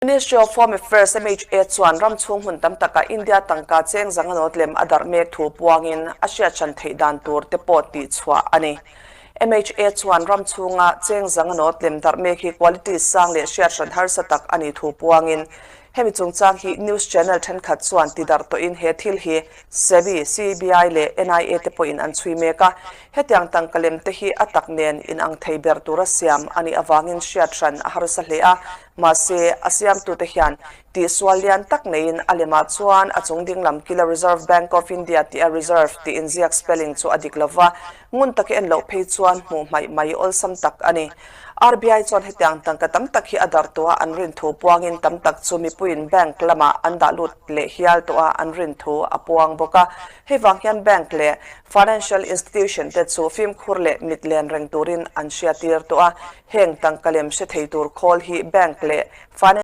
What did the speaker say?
Ministry of Home Affairs, MHA, chuan ram chhung hmun tam takah India tangka cheng zanga nawt lem a darh mek thu puangin a hriat hran theih dan tur te pawh tih chhuah a ni. MHA chuan ram chhunga cheng zanga nawt lem darh mek hi quality sang leh hriat hran harsa tak a nih thu puangin hemi chungchang hi news channel thenkhat chuan ti darh tawhin he thil hi SEBI, CBI leh NIA te pawhin an chhui mek a. Hetiang tangka lem te hi a tak nen inang thei ber tura siam a nih avangin hriat hran a harsa hle a, mahse a siamtute hian tihsual lian tak neiin a lemah chuan a chung ding lam kila Reserve Bank of India tih a Reserve tih inziak spelling chu a dik lova, ngun taka en loh phei chuan hmuh hmaih mai awlsam tak a ni. RBI chuan hetiang tangka tam tak hi a darh tawh a, an rin thu puangin tam tak chu mipuiin bank lamah an dah lut leh hial tawh a, an rin thu a puang bawk a. Hei vang hian bank leh financial institution te chu fimkhur leh mit len reng turin an hriattir tawh a, heng tangka lem hre thei tur khawl hi bank leh financial.